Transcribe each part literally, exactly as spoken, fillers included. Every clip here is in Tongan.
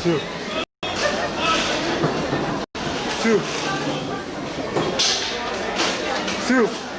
Two. Two. Two.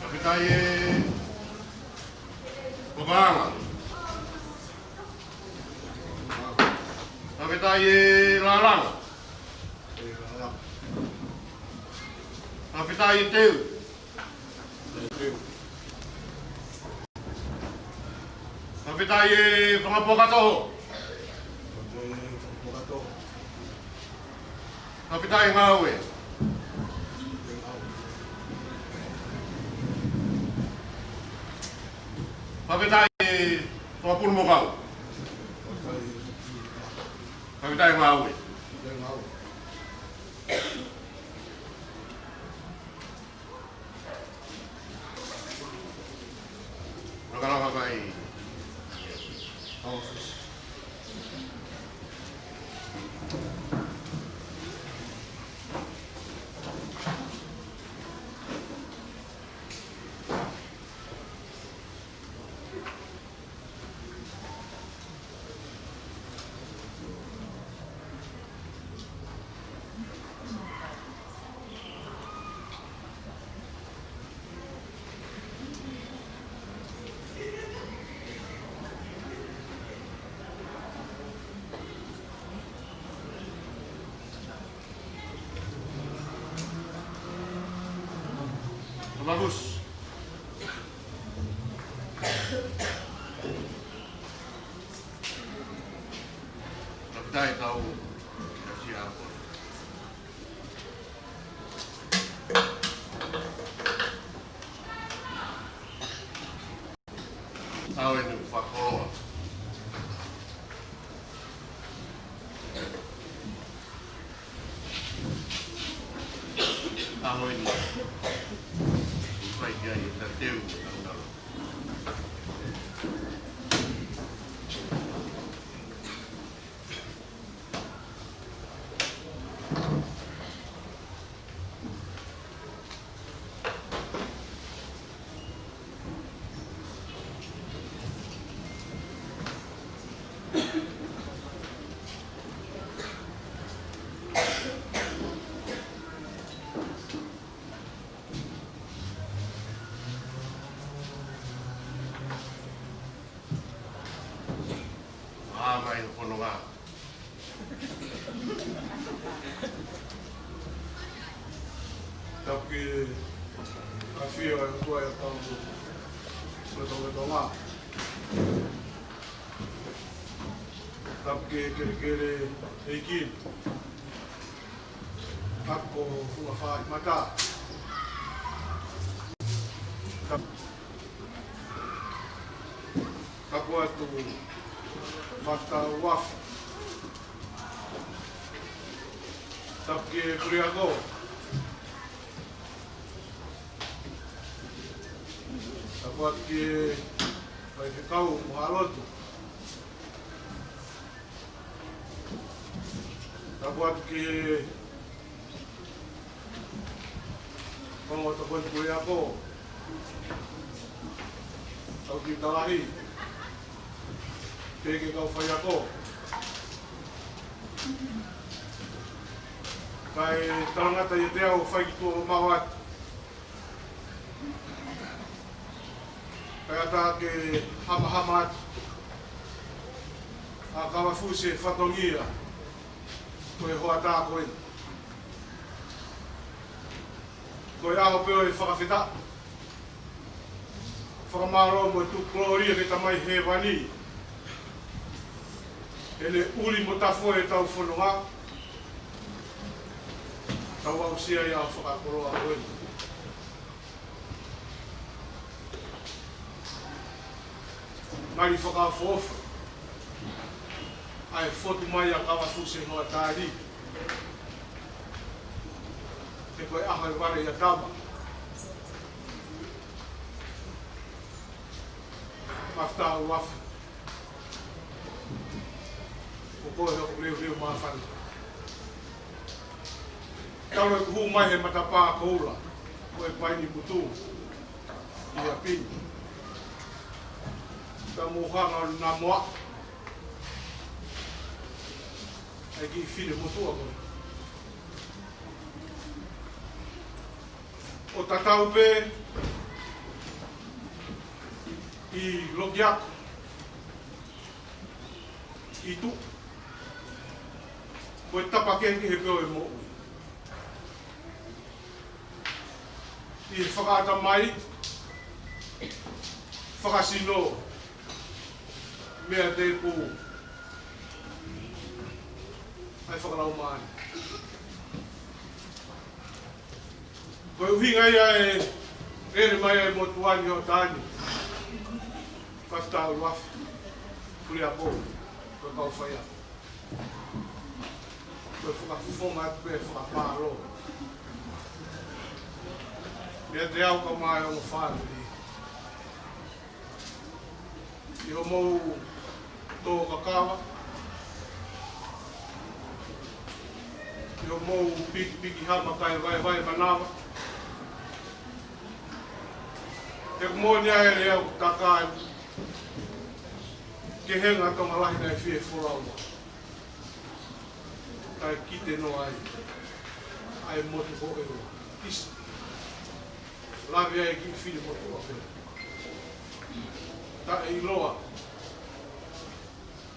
Fakafetaʻi e Papaʻanga. Fakafetaʻi e Lālanga. Fakafetaʻi e Teu. Fakafetaʻi e Fanga Puaka Toho. Fakafetaʻi e Ngāue. Fakafetaʻi e Fanga Pulu Mokau. Fakafetaʻi e Ngāue. Laka laka mai. Magus. Fakafetaʻi e kau Kasiapo. ʻAho ni ʻoku fakakoloa. ʻAho ni ʻoku fai ki ai ʻeta teu ʻo tautau. ʻA mai fononga. Tapu ki he ʻafio ʻa e ʻOtua ʻi hotau lotolotonga. Tapu ki he kelekele ʻeiki. Tapu ko Funga Faimata. Tapu Tapu atu Fatau Afu. Tapu ki he Kuliako. Tapu atu ki he faifekau mo e lotu. Tapu atu ki he ongo tokoni puleako, kau tiuta lahi, pehē ki he kau faiako. Kae talangata ʻiate au ʻo fai ki tuʻa ʻo maʻu atu pea ta ke hamahama atu ʻa Kavafusi e fatongia ko e hoʻatā ko ē. Ko e ʻaho pē ʻo e fakafetaʻi, fakamālō mo e tuku kolōlia ki he Tamai Hēvani heʻene ʻuli mo tafoʻi ʻetau fononga, tau aʻusia ai ʻa e fakakoloa ko ē. Ngali fakaʻofoʻofa ʻa e fotu mai ʻa Kavafusi e hoʻatā ni, he ko e ʻaho ʻe vale ʻia Tama. Mafutaʻi ʻuluafe. Ko koe hoku leuleu māfana. Talu ʻeku hū mai he matapā koula ʻo e Painiputu ʻi ʻapi ni, ka mou hanga ʻo namoa ʻa e kiʻi finemotuʻa ko ē ʻo tatau pē ʻi loki ako, ʻi tuʻa, ko e tapa kehekehe pē ʻo e moʻui. ʻI he fakaʻatamai, fakasino, meʻa tēpū, ʻa e fakalaumālie. Ko e ʻuhinga ia e lele mai ʻa e motuʻa ni ʻo tani. Mafutaʻi ʻuluafe, puleako, ko e kau faiako. Ko e fakafofonga atu pē fakamālō meiate au kae ʻumaʻā e ongo fāmili ʻi hoʻomou tō kakava, ʻi hoʻomou pikipiki hama kae vaevae manava. He ko e moʻoni ʻa e lea ʻoku taka ai, kehe ngaahi Tonga lahi naʻe fie folau, kae kite noa ai ʻa e motu ko ē ʻo ʻIsi. Lave ai e kiʻi finemotuʻa pē, taʻeʻiloa.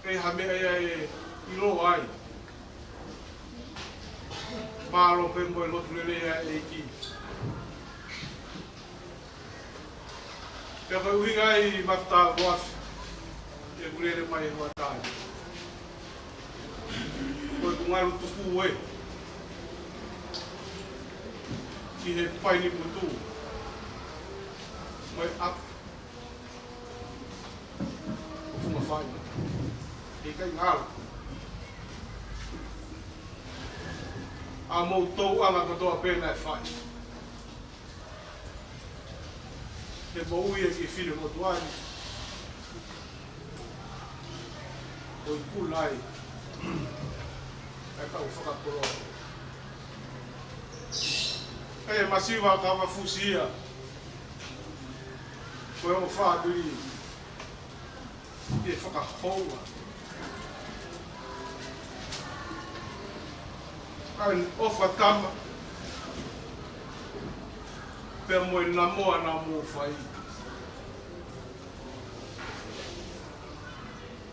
ʻE ha meʻa ia ʻe ʻiloa ai. Mālō pē mo e lotu lelei ʻa e ʻEiki. Pea ko e ʻuhinga ia, mafutaʻi ʻuluafe, ʻeku lele mai he hoʻatā ni, ko ʻeku ngalu tuku ē ki he Painiputu mo e ʻapi ʻo Funga Fai. ʻIkai ngalo ʻa homou tōʻonga kotoa pē naʻe fai. He moʻui e kiʻi finemotuʻa ni, ʻo ikuna ai ʻa e kau fakakoloa. ʻE masiva Kavafusi ia, ko e ongo fāmili ʻe fakahoua ʻa e ʻofa Tama pea mo e namoa naʻa mou fai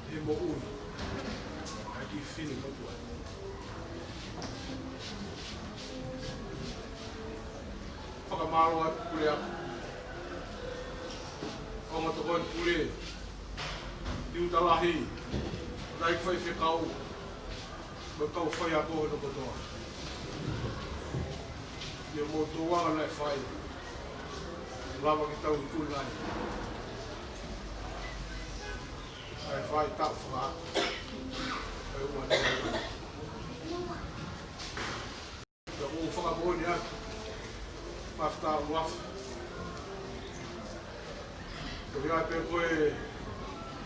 he moʻui ʻa e kiʻi finemotuʻa ni. Fakamālō atu puleako, ongo tokoni pule, tiuta lahi, laʻi faifekau, mo e kau faiako hono kotoa. ʻI hoʻomou tōʻonga naʻe fai, lava ke tau ikuna ai ʻa e faʻahitaʻu fakaako ʻo e ua noa. Ka ʻoku ou fakamoʻoni atu, mafutaʻi ʻuluafe, Ko ia pē ko e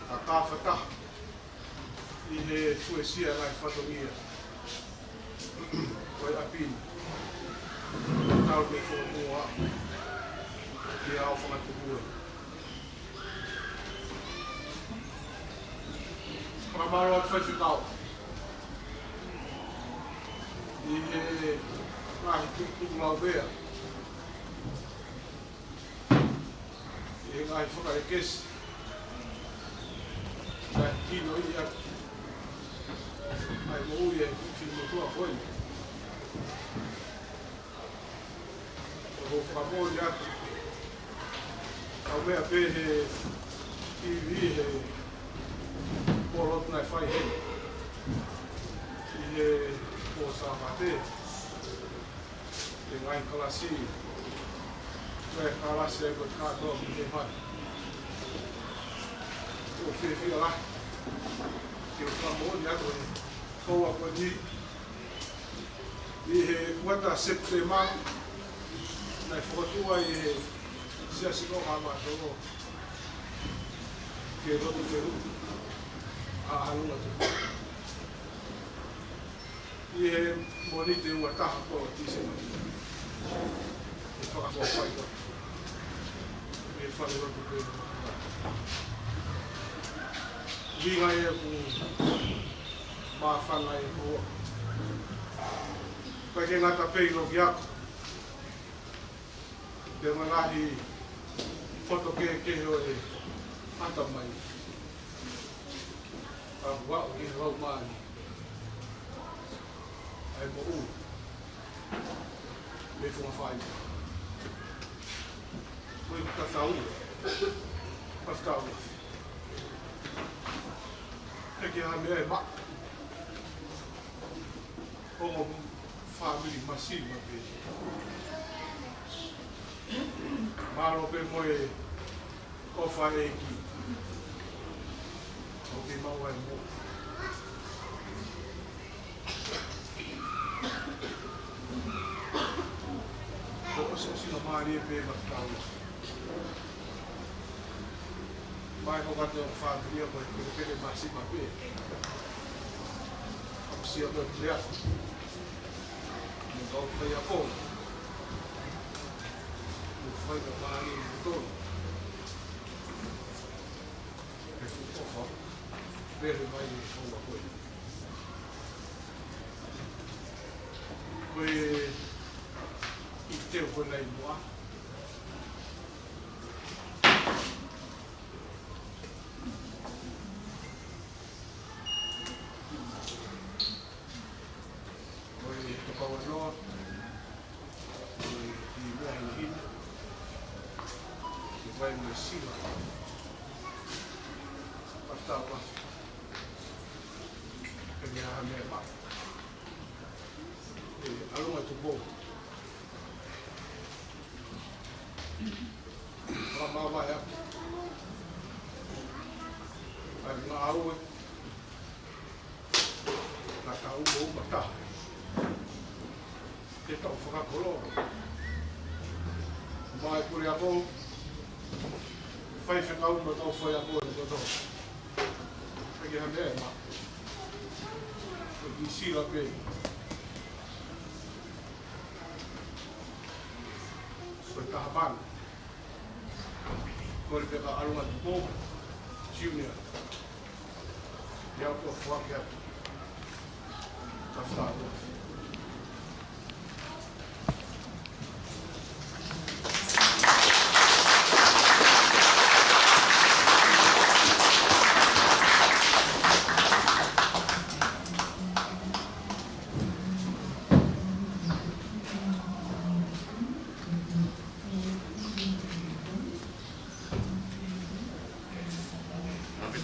kakafata ʻi he fuesia ngaahi fatongia ko e ʻapi ni. Tau ke fokotuʻu ʻi he ʻao fakatupu. Fakamālō atu Faifekau ʻi he ngaahi tukutuku laumeʻa, ʻi he ngaahi fakaekesi naʻe kinoʻi ʻaki ʻa e moʻui ʻa e finemotuʻa ko eni. ʻOku ou fakamoʻoni atu, ʻoku meʻa pē he TV he pō lotu naʻe fai heni ʻi he pō Sāpate, ʻi he ngaahi kalasi, ko e kalasi ʻa e kātoa mei he fai. ʻOku ou fiefia lahi ke u fakamoʻoni atu e houa ko eni, ʻi he kuata Sepitema, naʻe fokotuʻu ai ʻe he Siasi ko Haʻamatolo ke lotu fehuʻi ʻa Alunga Tupou ʻi he Mōnite ua taha ko Tīsema. ʻE fakafoʻou fai ko e fale lotu pē. Vinga e ku māfana e kua. Kae ke ngata pē ʻi loki ako. Pea mo e ngaahi poto kehekehe ʻo e ʻatamai. Ka ʻoku aʻu ki he laumālie ʻa e moʻui mei he funga fai. Ko e tatau Faifekau. ʻIkai ke ʻi ai ha meʻa ʻe maʻu. Ongo fāmili masiva pē. Mālō pē mo e ʻofa ʻa e ʻEiki. ʻOku ke maʻu ai mo. Ko e ʻosiʻosingamālie pē Faifekau. Mai ho kate ʻo fāmili ko e pele masiva pē. Amusia ko e pea. Mo kau faiako. Mo fai ka mālie mo tonu. Ke fuʻu ʻofa. Pele mai e houa ko ē. Ko e ʻi te ko nai moa. Ko e tokauanoa, ko e ʻi meʻa hinehina, ke vai mo e sila, patau afi, ke meʻa ha meʻa maʻu. ʻE, Alunga Tupou. Fakamāvae atu. ʻA e ngāue naʻa tau ō ʻo mata. Ke tau fakakoloa. Mai kule ako. Faifekau mo e kau faiako ʻi loto. ʻIkai ke ha meʻa ʻe maʻu. Ko e kiʻi sila pē. Ko e taha pē. Kole pē kia Alunga Tupou Junior. Ia ko e foaki atu. Tafatafa.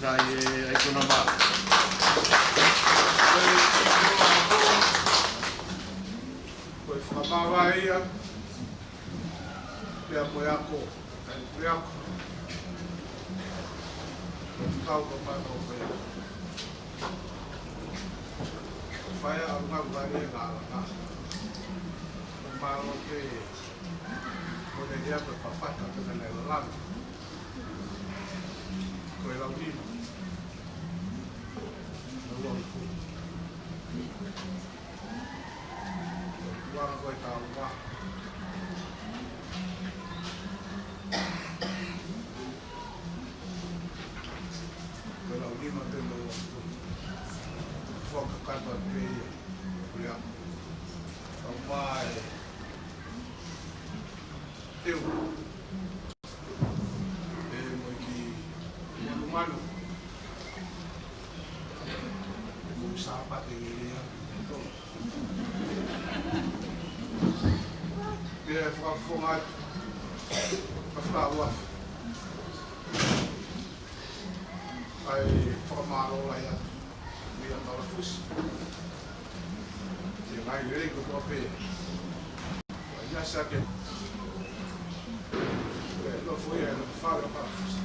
Fakafetaʻi e ʻaikona mā. Ko e fakamāvae ia, pea mo e ako, ʻa e ako. Ko e kau ka pā kau fai. Fai a ngā vale ngā langa. Mālō pē, ko e lea ko e papata pē ka nai langa. Ko e lau nima. Lau lau. Ua ko e tau ua. Ko e lau nima pē mo e ua. Fakakakato pē ia. Ko ia. Kau mai. Teu. ʻE mo e kiʻi manumalu. Mo Sāpate lelei atu. Pea fakafofonga atu. Ka fakaʻuafu. ʻAi fakamālō lahi atu. Meʻa Kalafusi. Ke ngai lelei kotoa pē. Ia sa ke. Ē, nofo ia, nofo fale ʻo Kalafusi.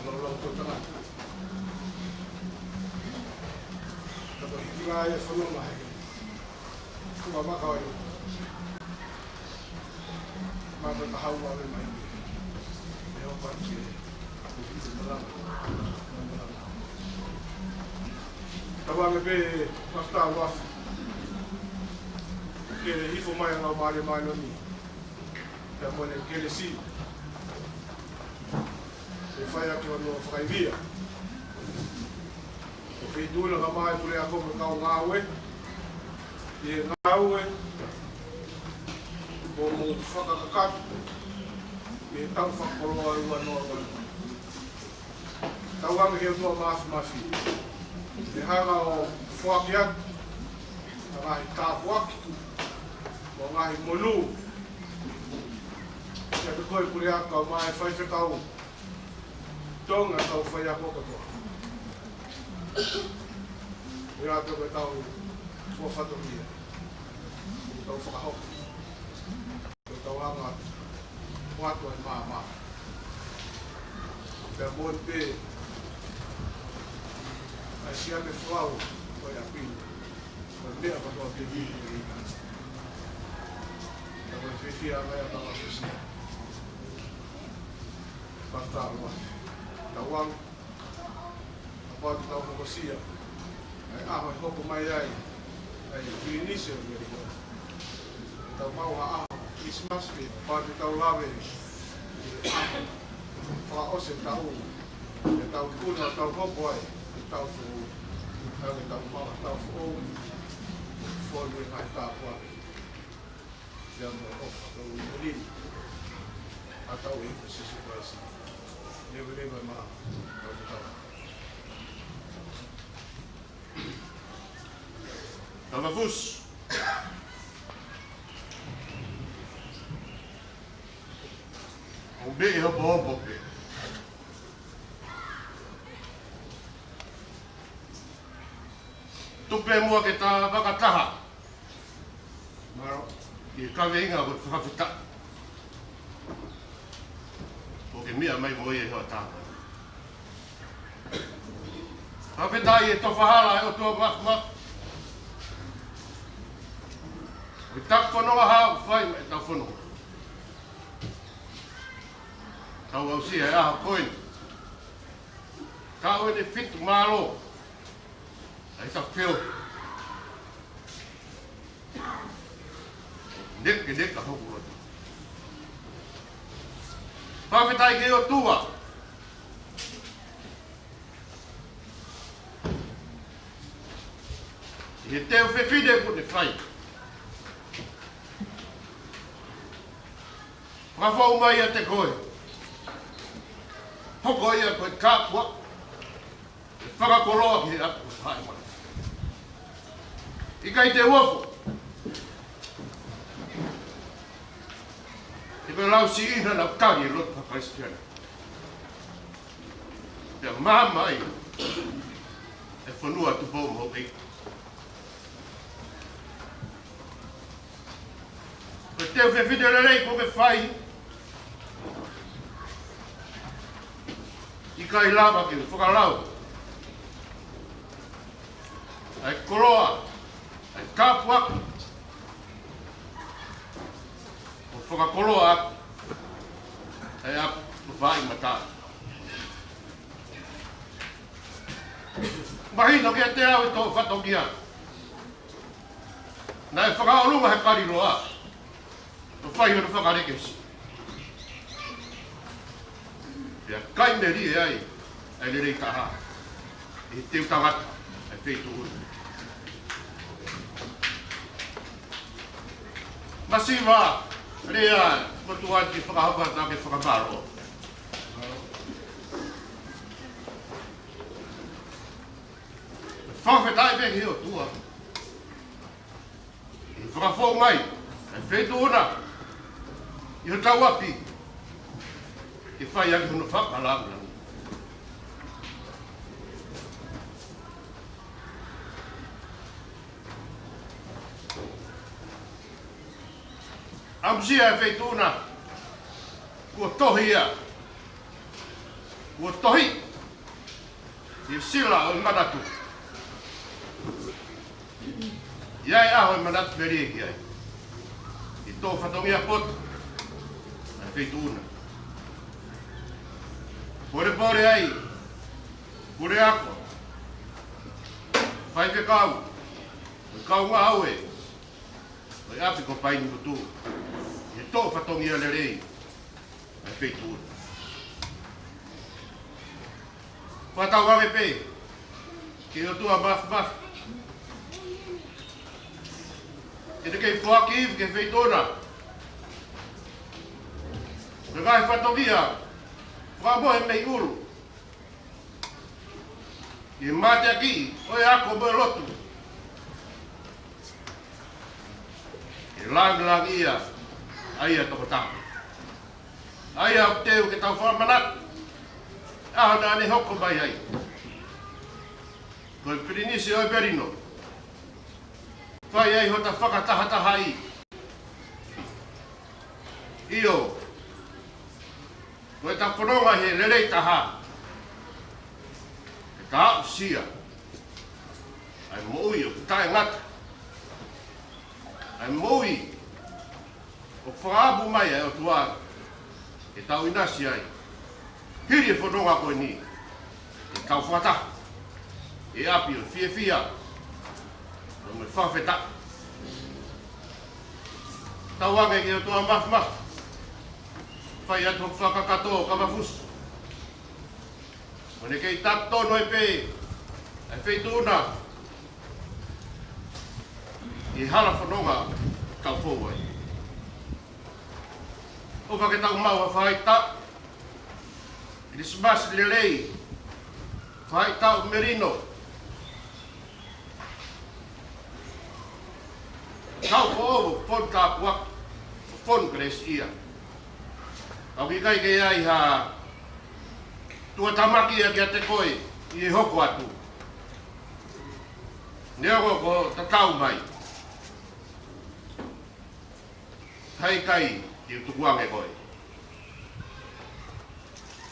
Lau lau ko tangata. Ka ko hiki la e fononga he. Kua maka ʻo e. Maka ka hau ʻave mai. E o pa ke. Kuki te malanga. Tau ame pē mafta ua. Ke ifo mai ʻa Laumālie Māʻoniʻoni. Pea mo e kelesi. ʻE fai ake hono fakaivia. ʻO feituʻu laka mai pule ako mo e kau ngāue. ʻI he ngāue. Ko mo fakakakato. ʻI he tau fakakoloa ua noa ua. Tau ame he ʻOtua Māfimafi. ʻE hanga ʻo foaki atu. ʻA e ngaahi tāpuaki. Mo e ngaahi monū. Kiate koe pule ako mai faifekau. Tonga tau faiako kotoa. ʻIo atu ko e tau fuafatongia. Ko e tau fakahoko. Ko e tau anga. Ko atu ai māmā. Pea moʻoni pē. ʻAi sia me folau. Ko e ʻapi. Ko e meʻa kotoa pē ki he ina. Ka ko e fiefia mai ʻa Kalafusi. Fakataloa. Tau anga. Kapau te tau hokosia. ʻAi ʻaho ʻe hoko mai ai. ʻAi Kilinisi ʻo Meliko. Tau mau ha ʻaho Christmas pē. Kapau te tau lave. Fakaʻosi e tau. Te tau kuna tau hoko ai. Te tau foʻou. ʻAi te tau mau tau foʻou. Foʻou e ngaahi tāpuaki. Ia mo e ʻofa tau ʻi ʻElini. ʻA tau ʻEiki ko Sīsū Kalaisi. Leveleva ma tau tau. Tau makus. ʻO meʻa hopohopo pē. Tupe muʻa ke ta vakataha. Mālō, ʻi he kaveinga ko e fakafetaʻi. ʻOku ke meʻa mai mo ia ʻi he hoʻatā. Fakafetaʻi e tofa hala ʻa e ʻOtua Māfimafi. ʻI he taʻu fononga ʻoku fai mai ʻetau fononga. Tau aʻusia e ʻaho ko eni. Taʻu eni fitu mālō. ʻAi ta feo. Neke neka hoku loto. Fakafetaʻi ki he ʻOtua. ʻI he teu fefine kuo ne fai. Fakafou mai ʻiate koe. Hoko ia ko e kāpua. ʻE fakakoloa ki he ʻapi ko Haʻemana. ʻIkai te u ofo. ʻI he lau siʻi na lau tali e lotu fakakalisitiane. Pea maama ai. ʻE fonua Tupou mo ʻEiki. Ko e teu fefine lelei kuo ke fai. ʻIkai lava ke fakalau. ʻAi koloa. ʻAi kāpua. ʻO fakakoloa. ʻa e ʻapi ʻo Faʻimatai. Mahino kiate au ʻi hoʻo fatongia naʻe fakaʻolunga he kaliloa ʻo fai hono fakalekesi. Pea kai melie ai ʻa e lelei taha ʻi he teu tangata ʻa e feituʻu na. Masiva, lea, motuʻa ke fakahoko atu ʻa e fakamālō. Fakafetaʻi pē ki he ʻOtua ʻi he fakafou mai ʻa e feituʻu na ʻi hotau ʻapi ke fai ʻaki hono fakalāngilangi. ʻAmusia ʻa e feituʻu na kuo tohi ia, kuo tohi ʻi he sila ʻo e manatu. ʻI ai e ʻaho ʻe manatu melie ki ai ʻi hoto fatongia poto ʻa e feituʻu na. Polepole ai, puleako, faifekau, kau ngāue ʻo e ʻapi ko Paini Motu ʻi hoto fatongia lelei ʻa e feituʻu na. Fakatauange pē ki he ʻOtua Mafimafi ke ne kei foaki ivi ki he feituʻu na ʻa e ngaahi fatongia fakamohe mei ʻulu ʻi he mateakiʻi ʻo e ako mo e lotu, ke lāngilangiʻia ʻa ia tokotaha. ʻA ia ʻoku teu ke tau fakamanatu ʻa e ʻaho naʻa ne hoko mai ai ko e Pilinisi ʻo e Melino, fai ai hota fakatahatahaʻi. ʻIo, ko ʻeta fononga he lelei taha, ke ta aʻusia ʻa e moʻui ʻoku taʻengata, ʻa e moʻui ʻoku fakaʻamu mai ʻa e ʻOtua ke tau ʻinasi ai. Hili e fononga ko eni, ke tau fakataha ʻi he ʻapi ʻo e fiefia mo e fakafetaʻi. Tauange ki he ʻOtua Mafimafi, fai atu hoku fakakakato, Kamafusi, mo ne kei taki tonu ai pē ʻa e feituʻu na ʻi he hala fononga ʻoku tau fou ai. ʻOfa ke tau maʻu ha faʻahitaʻu Kilisimasi lelei, faʻahitaʻu melino, taʻu foʻou ʻo fonu tāpuaki, ʻo fonu kelesiʻia. ʻOku ʻikai ke ʻi ai ha tuʻutāmaki ia kiate koe ʻi he hoko atu. Neongo ko e tatau mai, ka ʻikai ke u tukuange koe,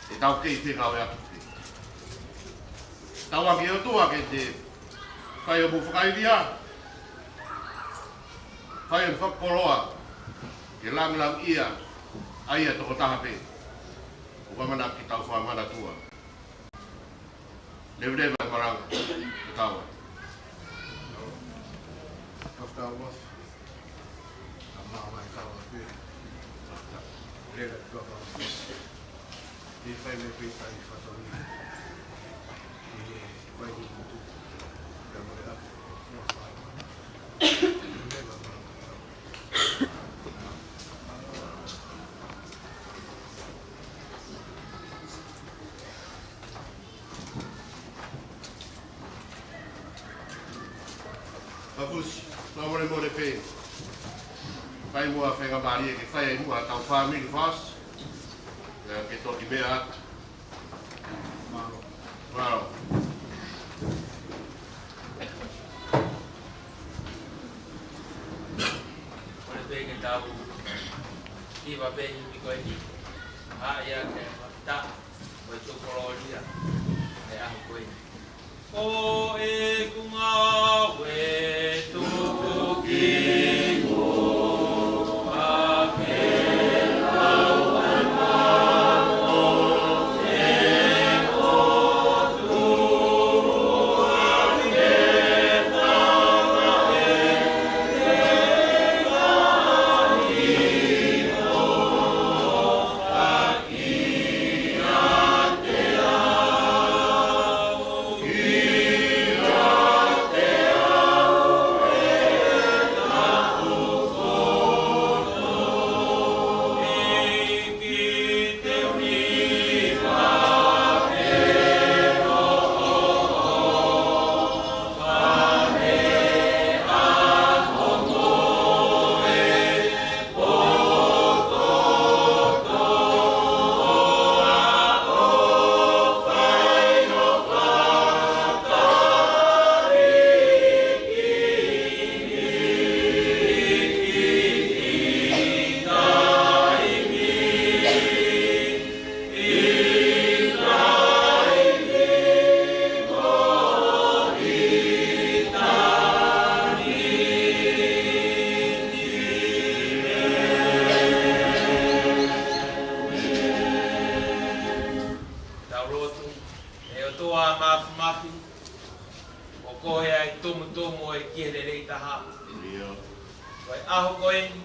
ʻe tau kei fekauʻaki pē. Tauange ki he ʻOtua ke ne fai hoʻomou fakaivia, fai hono fakakoloa, ke lāngilangiʻia ʻa ia tokotaha pē ʻoku ʻamanaki ke tau fakamanatua. Leveleva e malanga, ʻo tau ai. Fakatau atu. ʻA e maʻu mai kau atu. Lele atu ʻa Kamafusi. ʻI he fai mai pē ʻi he fatongia ʻi he Paini Motu, pea mo e ʻapi ʻo Faʻimatai. Lele atu. Kamafusi, fakamolemole pē. Fai muʻa ha faingamālie ke fai ai muʻa ʻetau fāmili fasi. Pea ke toki meʻa atu. Mālō. Mālō. Kole pē ke tau hiva pē himi ko eni. Haʻi ʻa e fakataha mo e tukulōlia ʻa e ʻaho ko eni. Ko ʻeku ngāue tuku ki muʻa ke lau ʻa e Mafimafi, ʻoku ʻi ai e tumutumu ʻo e Kiʻi Lelei Taha. ʻIo. Ko e ʻaho ko eni,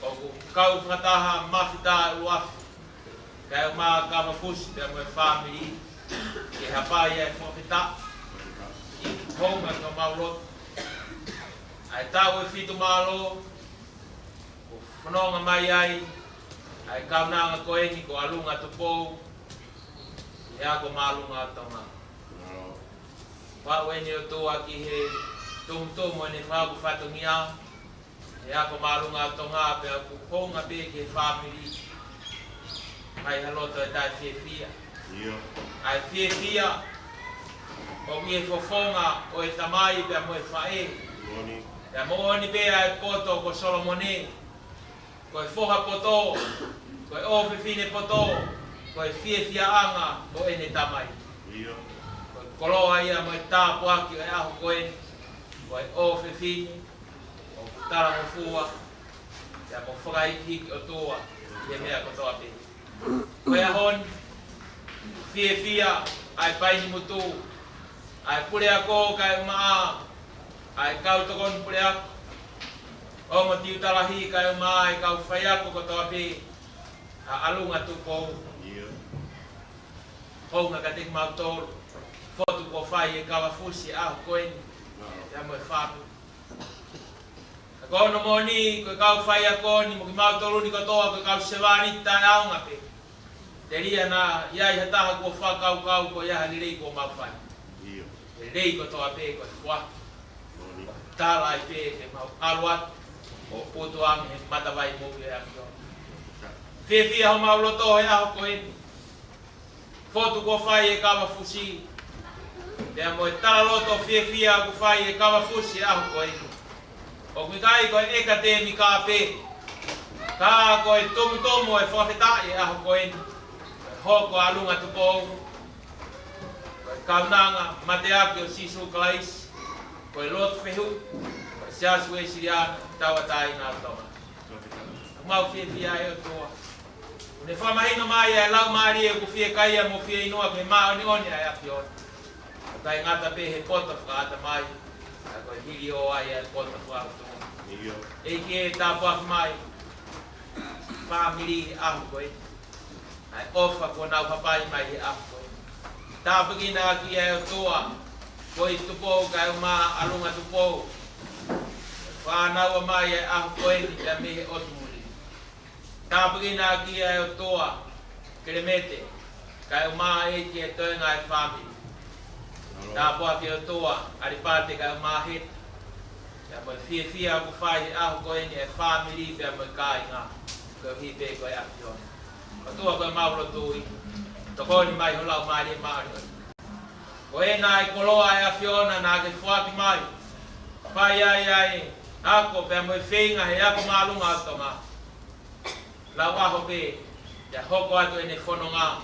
ʻoku kau fakataha Mafita ʻUluafi, kae ʻumaʻā Kavafusi pea mo e fāmili, ke hapai ʻa e fakafetaʻi ʻi he houngaʻia ʻo homau lotu. ʻA e taʻu ʻe fitu mālō, ʻoku fononga mai ai ʻa e kaunanga ko eni ko ʻAlunga Tupou, ʻi he Ako Māʻolunga ʻo Tonga. Pau eni ʻOtua ki he tumutumu ʻene fakafatongia, ʻi he Ako Māʻolunga ʻo Tonga, pea ʻoku hounga pē ki he fāmili ʻa e loto ʻo e taʻefiefia. ʻIo. ʻA e fiefia ʻoku ʻi he fofonga ʻo e tamai pea mo e faʻē. Moʻoni. Pea moʻoni pē ʻa e poto ko Solomone, ko e foha poto, ko e ʻofefine poto, ko e fiefiaʻanga ʻo ʻene tamai. ʻIo. Ko e koloa ia mo e tāpuaki ʻo e ʻaho ko eni, ko e ʻofefine ʻoku talangofua, pea mo fakahikihiki ʻOtua ʻi he meʻa kotoa pē. Ko e ʻaho ni, fiefia ʻa e Painimutu, ʻa e puleako kae ʻumaʻā ʻa e kau tokoni puleako, ongo tiuta lahi kae ʻumaʻā ʻa e kau faiako kotoa pē ʻa ʻAlunga Tupou. ʻIo. Hounga kiate kimautolu, fotu kuo fai ʻe Kavafusi ʻaho ko eni, ʻio, pea mo e fāmili. Ka ko hono moʻoni, ko e kau faiako ni mo kimautolu ni kotoa ko e kau sevāniti taʻeʻaonga pē. Telia naʻa ʻi ai ha taha kuo fakakaukau ko e hā e lelei kuo mau fai. ʻIo. Lelei kotoa pē ko e fua. Moʻoni. Tala ai pē ke mau ʻalu atu ʻo utu ange he matavai moʻui ʻa e ʻAfiona. Fiefia homau loto he ʻaho ko eni. Fotu kuo fai ʻe Kavafusi, pea mo e talaloto fiefia kuo fai ʻe Kavafusi he ʻaho ko eni. ʻOku ʻikai ko e ʻekatēmika pē, ka ko e tumutumu ʻo e fakafetaʻi he ʻaho ko eni. Ko e hoko ʻa ʻAlunga Tupou ko e kaunanga mateaki ʻo Sīsū Kalaisi, ko e lotu fehuʻi ʻo e Siasi Uēsiliana Tauʻatāina ʻo Tonga. ʻOku mau fiefia ʻe ʻOtua, ʻoku ne fakamahino mai ʻa e laumālie ʻoku fiekaia mo fieinua ki he māʻoniʻoni ʻa e ʻAfiona. ʻOku ʻikai ngata pē he poto fakaʻatamai, ka ko e hiliō ai ʻa e poto fakaʻuto. ʻIo. ʻEiki ē, tāpuaki mai fāmili he ʻaho ko ē, ʻa e ʻofa kuo nau hapai mai he ʻaho ko ē. Tāpuekina ʻaki ʻa e ʻOtua, ko e Tupou kae ʻumaʻā ʻAlunga Tupou, fānau mai ʻa e ʻaho ko eni pea mei he ʻotu muli. Tāpuekina ʻaki ʻa e ʻOtua, Kelemete, kae ʻumaʻā ʻEiki e toenga ʻo e fāmili. Tāpuaki ʻOtua, ʻAlipate kae ʻumaʻā Heta, pea mo e fiefia ʻoku fai he ʻaho ko eni ʻa e fāmili pea mo e kāinga, koeʻuhi pē ko e ʻAfiona. ʻOtua, ko e mau lotu ē, tokoni mai ho Laumālie Māʻoniʻoni. Ko ena ʻa e koloa ʻa e ʻAfiona naʻa ke foaki mai, fai ai ʻa e ako pea mo e feinga he Ako Māʻolunga ʻo Tonga. Lau ʻaho pē, pea hoko atu ʻene fononga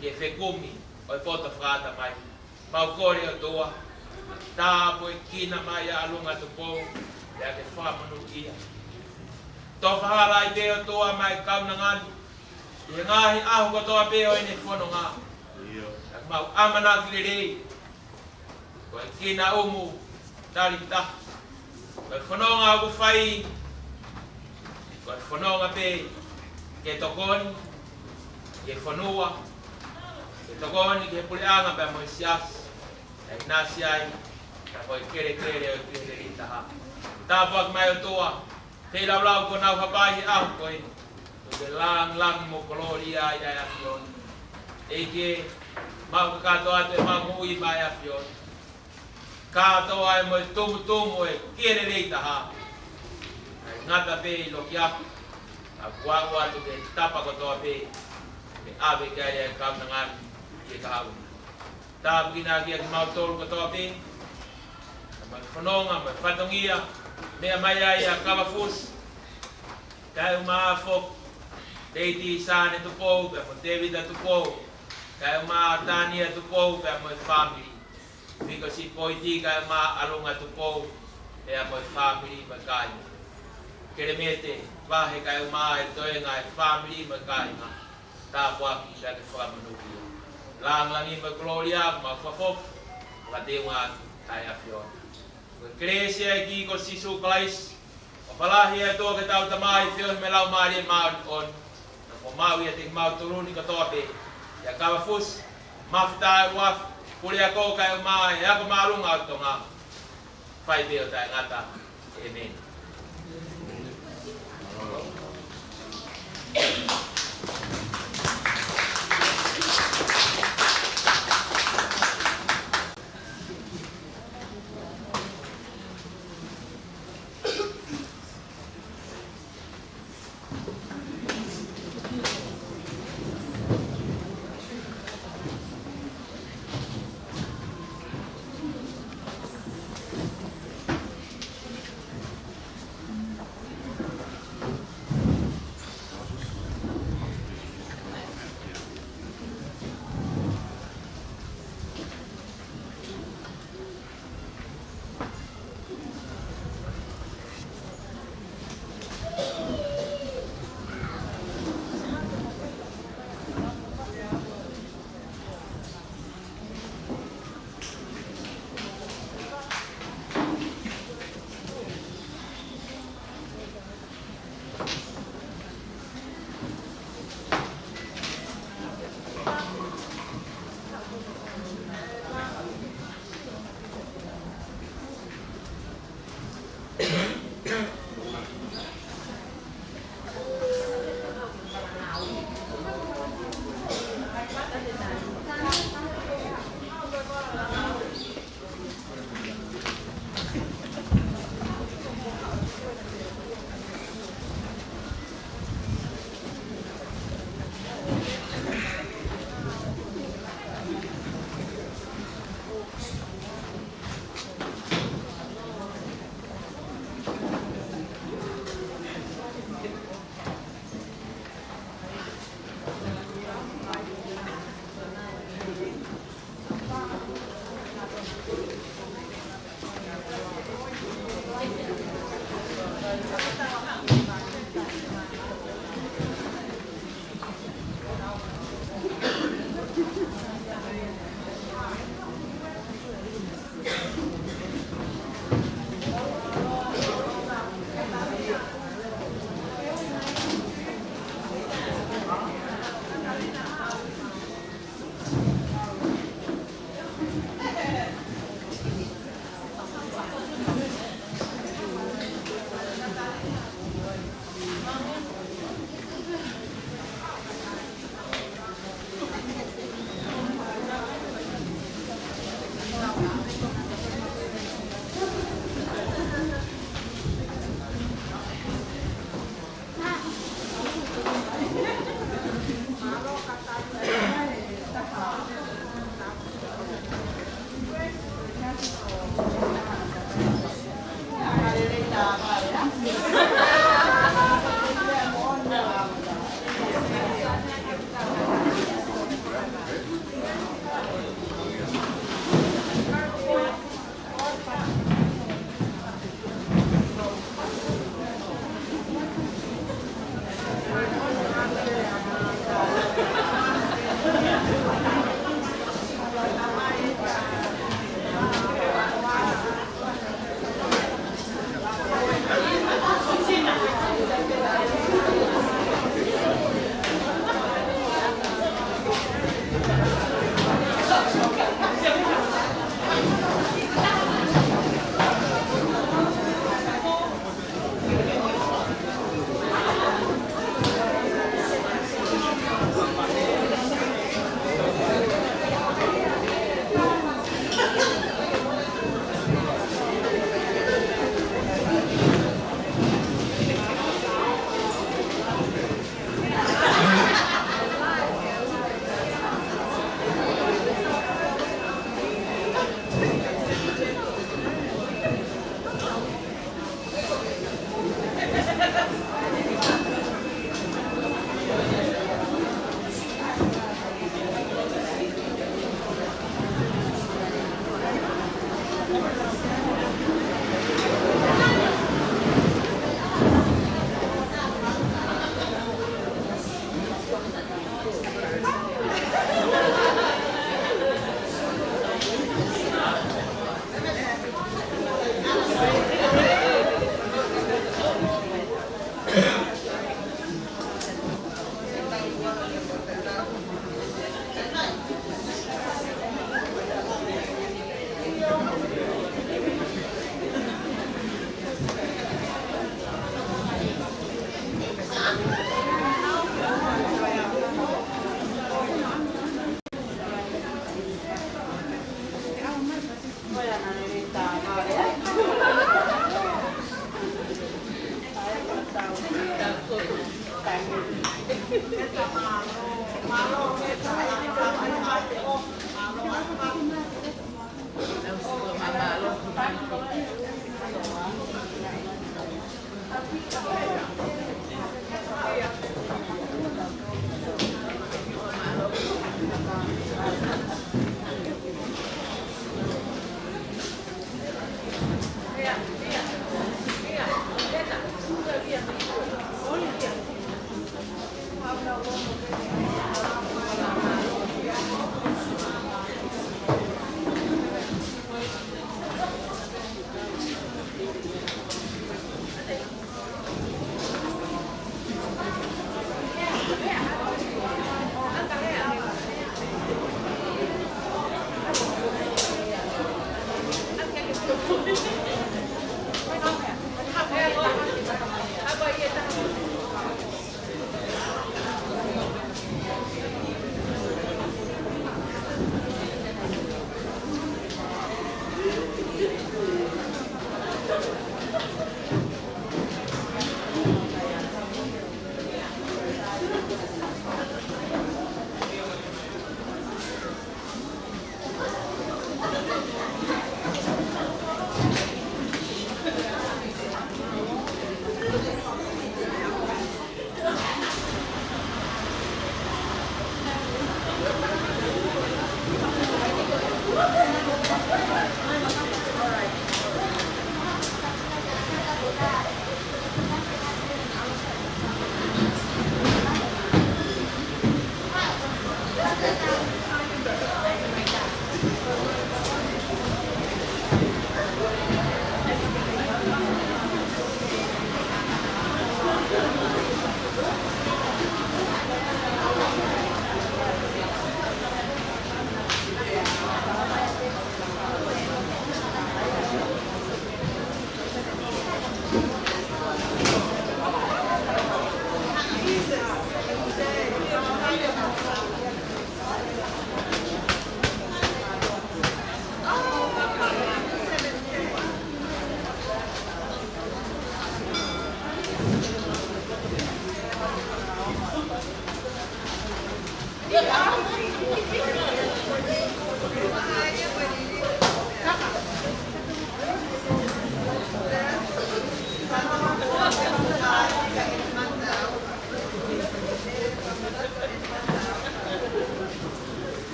ki he fekumi ʻo e poto fakaʻatamai. Mau kole ʻOtua, tāpuekina mai ʻa ʻAlunga Tupou, pea ke fakamonūʻia. Tofa hala ai pē ʻOtua maʻa e kaunanga ni, ʻi he ngaahi ʻaho kotoa pē ʻo ʻene fononga. ʻIo. Pea mau ʻamanaki lelei, ko e kinaʻumu tali taha, ko e fononga ʻoku fai, ko e fononga pē ke tokoni ki he fonua, ke tokoni ki he puleʻanga pea mo e siasi, ʻa e nasi ai, pea mo e kelekele ʻo e Kiʻi Lelei Taha. Tāpuaki mai ʻOtua, feilaulau kuo nau hapai he ʻaho ko eni, ʻoku ke langilangi mo kolōlia ai ʻa e ʻAfiona. ʻEiki, mau kakato atu ʻemau moʻui maʻa e ʻAfiona. Kātoa ai mo e tumutumu ʻo e Kiʻi Lelei Taha. ʻIkai ngata pē ʻi loki aku, ka kuo aʻu atu ki he tapa kotoa pē, ke ʻave ki ai ʻa e kaunanga ni ʻi he kahaʻu ni. Tāpuekina ʻaki kimautolu kotoa pē, mo e fononga, mo e fatongia, meʻa mai ai ʻa Kavafusi, kae ʻumaʻā foki Lady Sane Tupou, pea mo Tevita Tupou, kae ʻumaʻā Tania Tupou, pea mo e fāmili. Miko Sipoiti, kae ʻumaʻā ʻAlunga Tupou, pea mo e fāmili mo e kāinga. Kelemete Vahe, kae ʻumaʻā e toenga ʻo e fāmili mo e kāinga. Tāpuaki pea ke fakamonūʻia. Langilangi mo e kolōlia, mo e fakafoki, fakateunga ʻa e ʻAfiona. Ko e kelesi ʻa e ʻEiki ko Sīsū Kalaisi, ʻofa lahi ʻa e ʻOtua ko e Tamai, feohi mo e Laumālie Māʻoniʻoni, na ko mau ia te mau tuluni kotoa pē, ia kava fusi, mafita e uafu, pule ako kae ʻumaʻā e ako māʻolunga ʻo Tonga. Fai pē ʻo taʻengata. ʻĒmeni.